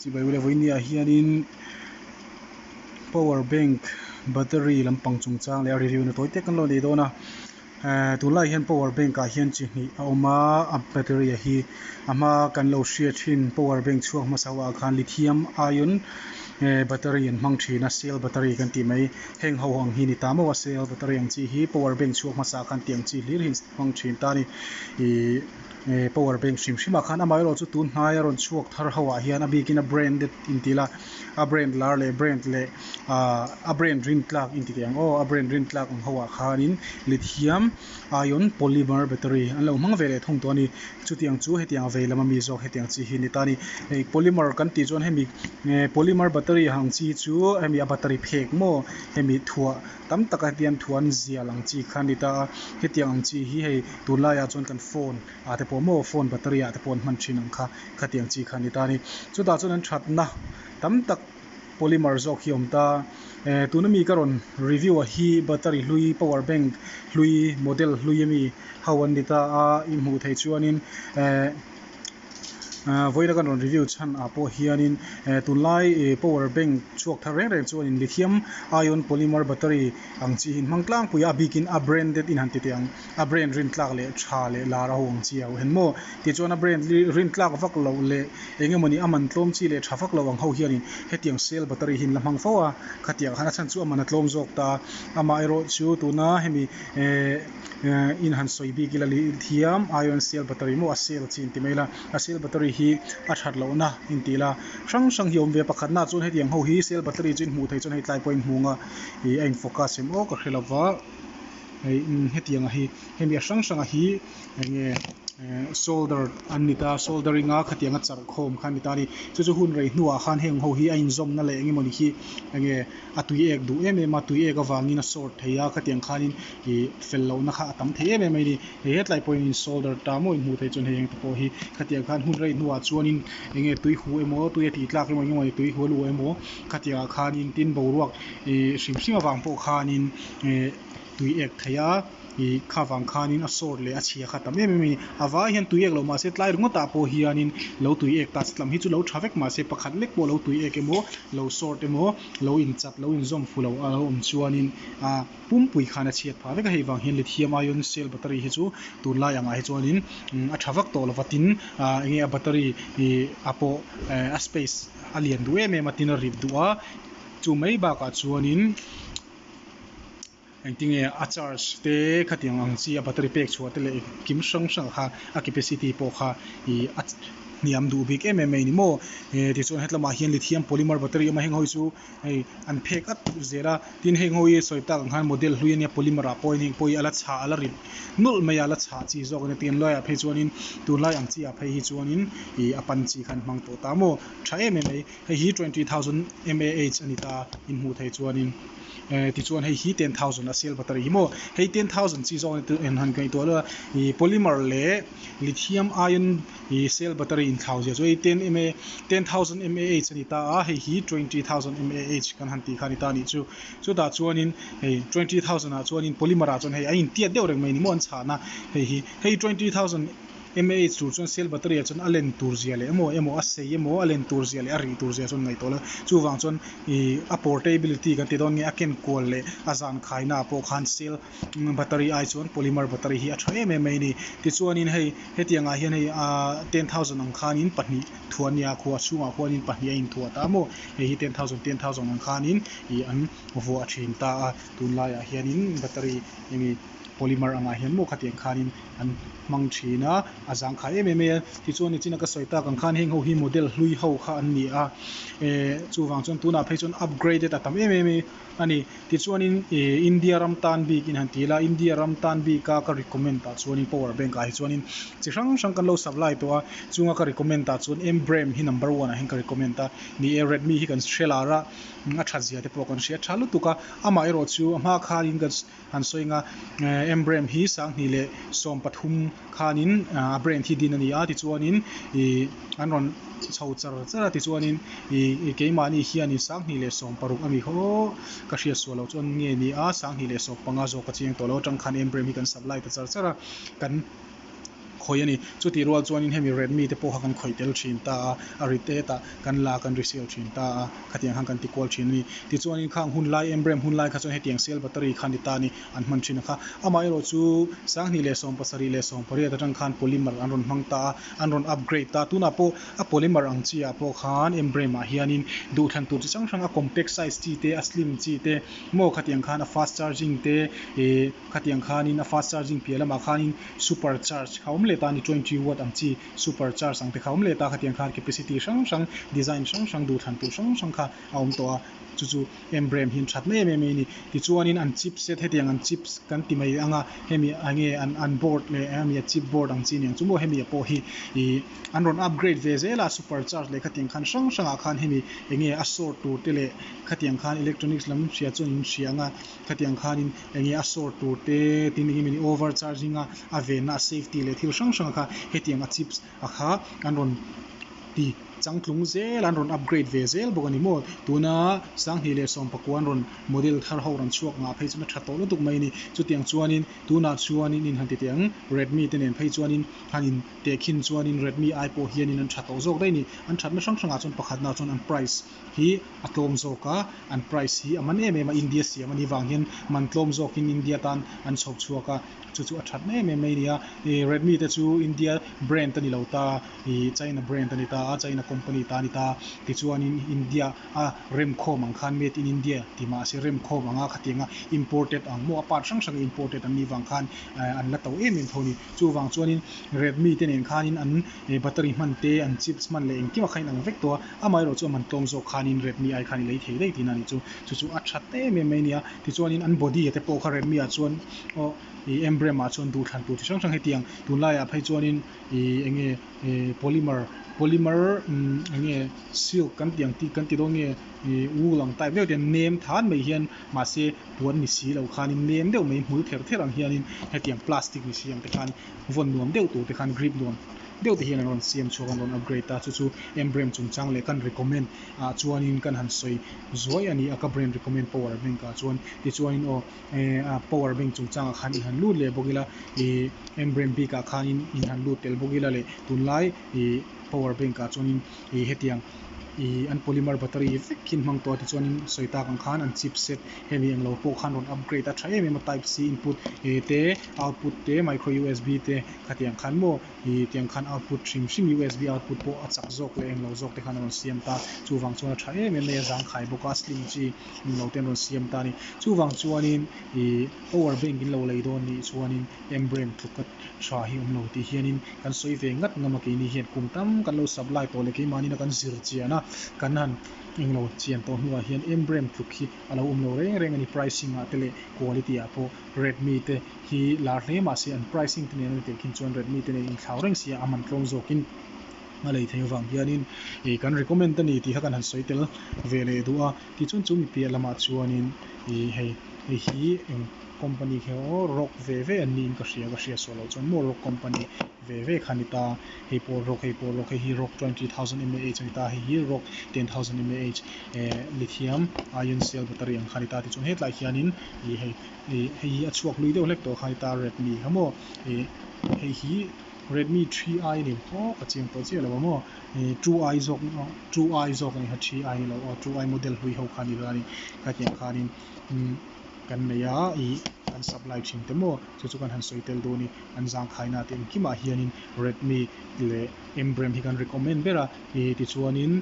Chibai ule vawinia hianin power bank battery lampang chungchang leh a review na tawi tek kan lo nei dawn a ehh tunlai hian power bank ah hian chi hnih a awm a a battery a hi a hma kan lo hriat thin power bank chhuak hmasa ho ah khan lithium ion ehh battery an hmang thin a cell battery kan tih mai heng ho ang hi ni ta maw a cell battery ang chi hi power bank chhuak hmasa ah khan tiang chi hlir hi an hmang thin ta a ni ihh. Eh power bank hrim hrim ah khan amaherawhchu tun hnai a rawn chhuak thar ho ah hian a bikin a branded inti la a brand lar leh brand leh ah a brand rin tlak inti teh ang aw a brand rin tlak ang ho ah khanin lithium ion polymer battery an lo hmang ve leh thung tawh a ni chutiang chu hetiang a vei lam ami zawk hetiang chi hi a ni ta a ni hei polymer kan tih chuan hemi eh polymer battery ang chi chu hemi a battery phek maw hemi thuah tam taka hetiang thuan zial ang chi kha a ni ta a hetiang ang chi hi hei tunlaiah chuan kan phone ah te pawh maw phone battery ah te pawh an hman thin ang kha khatiang chi kha a ni ta a ni chutah chuan an thatna tam tak polymer zawk hi a awm ta eh tuna mi ka rawn review ah hi battery hlui power bank hlui model hlui ami ho an ni ta a i hmuh theih chuanin eh. Ahh vawiina kan rawn review chhan ah pawh hianin eh tunlai ih power bank chhuak thar reng reng chuanin lithium ion polymer battery ang chi hi an hmang tlangpui a a bikin a branded in han ti teh ang a brand rin tlak leh tha leh lar a ho ang chi a ho hen maw tichuan a brand rin tlak vak loh leh eng emawni a man tlawm chi leh tha vak loh ang ho hianin hetiang cell battery hi an la hmang fo a khatiang khan a chhan chu a man a tlawm zawk ta amaherawh chu tuna hemi eh. Eh in han sawi bik ila lithium ion cell battery maw a cell chi inti mai ila a cell battery hi a that lohna inti ila hrang hrang hi a awm ve a pakhatna chuan hetiang ho hi cell battery chu in hmuh theih chuan hei tlai pawh a inhmung a ih a in focus em aw ka hre lova hei hetiang a hi hemi a hrang hrang a hi eng nge eh solder an ni ta soldering a khatiang a charh khawm kha a ni ta a ni chu chu hun rei hnuah khan heng ho hi a inzawmna leh eng emawni hi eng nge a tui ek duh em em a tui ek avangin a sawt thei a khatiang khanin ih fel lohna kha a tam thei em em mai a ni hei hetlai pawhin in solder ta maw in hmuh theih chuan hei engte pawh hi khatiang khan hun rei hnuah chuanin eng nge tui huh emaw tui a tih tlak emaw eng emaw tui huh a luh emaw khatiang ah khanin tin boruak ih hrim hrim avang pawh khanin eh tui ek thei a ih kha vang khanin a sawt leh a chhia kha a tam em em a ni a vai hian tui ek lo mahse tlai ringawt ah pawh hianin lo tui ek ta lam hi chu lo tha vek mahse pakhat lek pawh lo tui ek emaw lo sawt emaw lo inchat lo inzawm fu lo a lo awm chuanin ah pumpui khan a chhiat phah vek a hei vang hian lithium ion cell battery hi chu tunlai angah hi chuanin a tha vak tawh lova tin ah enge a battery ih a pawh eh a space a lian duh em em a tin a rip duh a chu mai bakah chuanin engtinge a charge te khatiang ang chi a battery pek chhuah te leh kim hrang hrang kha a capacity pawh kha ih a hniam duh bik em em mai a ni maw eh tichuan hetlamah hian lithium polymer battery a awm a heng ho hi chu hei an phek at zel a tin heng ho hi sawi tak ang khan model hlui a nia polymer ah pawhin heng pawh hi a la chhah a la rit nawlh mai a la chhah chi zawk a nia tin laiah phei chuanin tunlai ang chi ah phei hi chuanin ih a pan chi khan hmang tawh ta maw tha em em mai hei hi 20,000 mAh a ni ta in hmuh theih chuanin eh tichuan hei hi 10,000 a cell battery hi maw hei 10,000 chi zawk a ni en han ngaihtuah luah a ih polymer leh lithium ion Ih cell battery inthlau zia chu hei ten ma 10,000 mAh a ni ta a, hei hi 20,000 mAh kan han tih kha a ni ta a nih chu. Chutah chuanin hei 20,000 ah chuanin polymer ah chuan hei a intiat deuh reng mai a ni maw an chhahna hei hi. Hei 20,000 mAh tur chuan cell battery ah chuan a len tur zia leh emaw emaw a sei emaw a len tur zia leh a rih tur zia chuan ngaihtuah lo. Chuvang chuan ih a portability kan ti dawn nge a ken kual leh a zan khaina ah pawh khan cell battery ai chuan polymer battery hi a tha em em mai a ni. Tichuanin hei hetiang ah hian hei ahh 10,000 ang khanin pahnih thuah a nia khua chhungah khuanin pahnih a inthuah ta maw hei hi 10,000 10,000 ang khanin ih an vuah thin ta a tunlaiah hianin battery enge polymer angah hian maw khatiang khanin an hmang thin a a zangkhai em em mai a tichuan nichina ka sawi tak ang khan heng ho hi model hlui ho kha an ni a eh chuvang chuan tunah phei chuan upgraded a tam em em a ni. Tichuanin ih India ram tan bik in han ti ila, India ram tan bika ka recommend ah chuanin power bank ah hi chuanin chi hrang hrang kan lo supply tawh a, chunga ka recommend ah chuan Mbrem hi number one ah hian ka recommend a, ni e Redmi hi kan hre lar a, a that zia te pawh kan hria tha lutuk a, amah erawh chu a hma khanin kan han sawi anga Mbrem hi 2013 khanin a brand hi din a ni a, tichuanin ih an rawn chho char char a tichuanin ih keimahni hianin 2016 a mi kha aw ka hriat sual loh chuan nge ni a 2015 zawk ka chiang tawh lo atang khan Mbrem hi kan supply ta char char a kan. khawih a ni. Chutih rual chuanin hemi Redmi te pawh kha kan khawih tel thin ta a, a ri tet ah kan la kan resale thin ta a, khatiang khan kan ti kual thin a ni. Tichuanin khang hun lai Embrem hun lai kha chuan hetiang cell battery kha a ni ta a ni, an hman thin a kha. Amaherawh chu 2018 atang khan polymer an rawn hmang ta a, an rawn upgrade ta. Tunah pawh a polymer ang chi ah pawh khan Embrem ah hianin duhthlan tur chi hrang hrang a compact size chi te, a slim chi te maw khatiang khan a fast charging te ih khatiang khanin a fast charging piah lamah khanin super charge kha awm leh ta a ni 20 watt ang chi super charge ang te kha awm leh ta khatiang khan capacity hrang hrang design hrang hrang duhthlan tur hrang hrang kha a awm tawh a chu chu Embrem hi an that em em mai a ni tichuanin an chip set hetiang an chips kan ti mai ang a hemi eng nge an an board leh hemi a chip board ang chi aniang chu maw hemi ah pawh hi ih an rawn upgrade ve zel a super charge leh khatiang khan hrang hrangah khan hemi eng nge a sort tur te leh khatiang khan electronics lam hria chuan in hria ang a khatiang khanin eng nge a sort tur te tin eng emawni over charging a a venna a safety leh thil hrang hrang kha hetiang a chips a kha an rawn ti changtlung zel a an rawn upgrade ve zel bawk a ni maw tuna 2019 an rawn model thar ho rawn chhuak ngah phei chuan a tha tawh lutuk mai a ni chutiang chuanin tunah chuanin in han ti teh ang Redmi te nen phei chuanin han in tehkhin chuanin Redmi ai pawh hianin an tha tawh zawk daih a ni an thatna hrang hrangah chuan pakhatna chuan an price hi a tlawm zawk a, an price hi a man em em a, India siam a nih vang hian man tlawm zawkin India tan an chhawp chhuak a, chu chu a that em em mai a ni a, ih Redmi te chu India brand a ni lo ta, ih China brand a ni ta a, China company ta a ni ta, tichuanin India a remkhawm ang khan made in India ti mahse remkhawm anga khatianga imported ang maw a part hrang hranga imported an nih vang khan an la to em em tho a ni, chuvang chuanin Redmi te nen khanin an battery hman te an chips hman leh engkim a kha inang vek tawh a. Amaherawh chu a man tlawm zawk khanin Redmi ai khan i lei thei daih tihna a nih chu. Chu chu a that em em mai a nia. Tichuanin an body te pawh kha Redmi ah chuan aw ih Embrem ah chuan duhthlan tur chi hrang hrang hetiang tunlaiah phei chuanin ih eng nge ih polymer polymer umm eng nge silk kan tih ang tih kan ti dawn nge ih wool ang type deuh te nem than mai hian mahse puan ni si lo khanin nem deuh mai hmul ther ther ang hianin hetiang plastic ni si ang te khan vawn nuam deuh tur te khan grip nuam deuh te hian an rawn siam chhuak an rawn upgrade a chu chu Embrem chungchang leh kan recommend ah chuanin kan han sawi zuai a ni a ka brand recommend power bank ah chuan tichuanin aw eh a power bank chungchangah khan in han lut leh bawk ila ih Embrem bik ah khanin in han lut tel bawk ila leh tunlai ih power bank ah chuanin ih hetiang ih an polymer battery vek hi an hmang tawh a tichuanin sawi tak ang khan an chip set hemi englo pawh khan rawn upgrade a tha em em a type C input eh te output te micro U_S_B te khatiang khan maw ih tiang khan output hrim hrim U_S_B output pawh a chak zawk leh englo zawk te khan a rawn siam ta chuvang chuan a tha em em mai a zangkhai bawk a slim chi englo te an rawn siam ta a ni chuvang chuanin ih power bank in lo lei dawn nih chuanin Embrem tluk a tha hi awm lo tih hianin kan sawi ve ngat ngam a keini hian kum tam kan lo supply tawh leh keimahni kan zir chian a kan han englo chian tawh hnuah hian Embrem tluk hi a lo awm lo reng reng a ni pricing ah te leh quality ah pawh Redmi te hi lar hle mahse an pricing te nen a ni teh khin chuan Redmi te nen inthlau reng sia a man tlawm zawkin a lei theih avang hianin ih kan recommend a ni tih kha kan han sawi tel ve leh duh a tichuan chu mi piah lamah chuanin ih hei hei hi eng company khi aw rock ve ve an niin ka hria ka hria sual loh chuan maw rock company ve ve kha a ni ta hei pawh rock hei pawh rock hei hi rock 20,000 mAh a ni ta hei hi rock 10,000 mAh eh lithium ion cell battery ang kha a ni ta tichuan hetlai hianin ih hei ih hei hi a chhuak lui deuh hlek tawh kha a ni ta Redmi kha maw ih hei hi Redmi 3i a ni maw ka chiang tawh chiah lo a maw ih 2i zawk 2i zawk a ni kha 3i ni lo aw 2i model hlui ho kha a ni dawn a ni khatiang khanin umm kan nei a ih kan supply thin te maw chu chu kan han sawi tel dawn a ni an zangkhaina te engkimah hianin Redmi leh Embrem hi kan recommend ber a ih tichuanin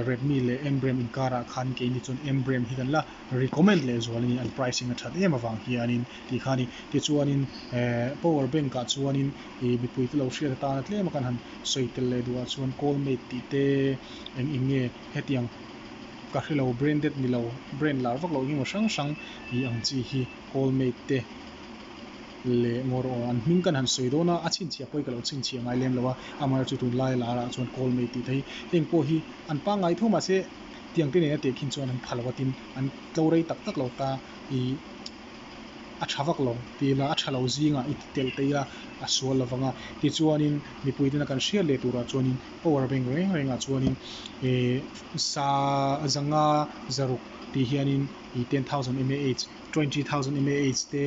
Redmi leh Embrem inkarah khan keini chuan Embrem hi kan la recommend leh zual a ni an pricing a that em avang hianin tih kha a ni tichuanin eh power bank ah chuanin ih mipui te lo hriat atana tlem a kan han sawi tel leh duhah chuan callmate tih te eng eng nge hetiang ka hrelo branded ni lo brand lar vak loh engemaw hrang hrang ih ang chi hi callmate te leh ngawr aw an hming kan han sawi dawn a a chhinchhiah pawh hi ka lo chhinchhiah ngai lem lo a amaherawhchu chu tunlai larah chuan callmate tih te hi heng pawh hi an pangngai tho mahse tiang te nena teh khin chuan an pha lo a tin an tlo rei tak tak lo ta ih a tha vak lo ti ila a tha lo zingah i ti telh te ila a sual lo vang a tichuanin mipui tena kan hriat leh turah chuanin power bank reng rengah chuanin ih sa zanga zaruk tih hianin ih 10,000 mAh 20,000 mAh te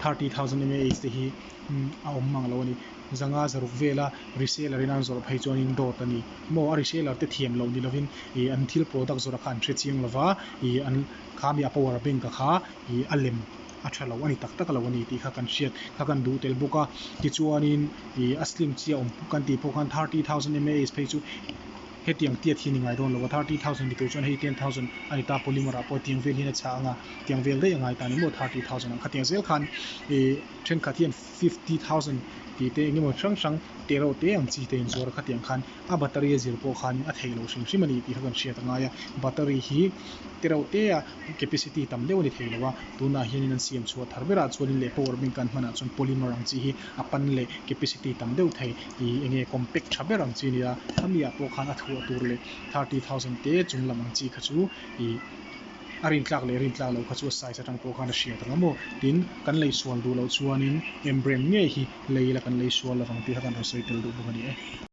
30,000 mAh te hi a awm mang lo a ni. zanga zaruk vela reseller in an zawrh phei chuanin dawt a ni maw a reseller te thiam loh ni lovin ih an thil product zawrh a kha an hre chiang lova ih an kha mi a power bank a kha ih a lem a tha lo a ni tak tak lo a ni tih kha kan hriat kha kan duh tel bawk a tichuanin ih a slim chi a awm kan tih pawh khan 30,000 mAh phei chu hetiang tiat hi a ni ngai dawn lo a 30,000 ni tur chuan hei 10,000 a ni ta polymer ah pawh tiang vel hian a chhah ang a tiang vel daih a ngai ta a ni maw 30,000 ang khatiang zel khan ih thenkhat hian 50,000 tih te eng emaw hrang hrang te reuh te ang chi te in zuar a khatiang khan a battery a zir pawh khanin a theih loh hrim hrim a ni tih kha kan hriat a ngai a battery hi te reuh te a capacity tam deuh a ni thei lo a tunah hianin an siam chhuah thar berah chuanin leh power bank an hmanah chuan polymer ang chi hi a pan leh capacity tam deuh thei ih eng nge compact tha ber ang chi a ni a khami ah pawh khan a thuah tur leh 30,000 te chung lam ang chi kha chu ih a rintlak leh rintlak loh kha chu a size atang pawh khan a hriat ang a maw tin kan lei sual duh loh chuanin em brand ngei hi lei ila kan lei sual lovang tih kha kan rawn sawi tel duh bawk a ni e.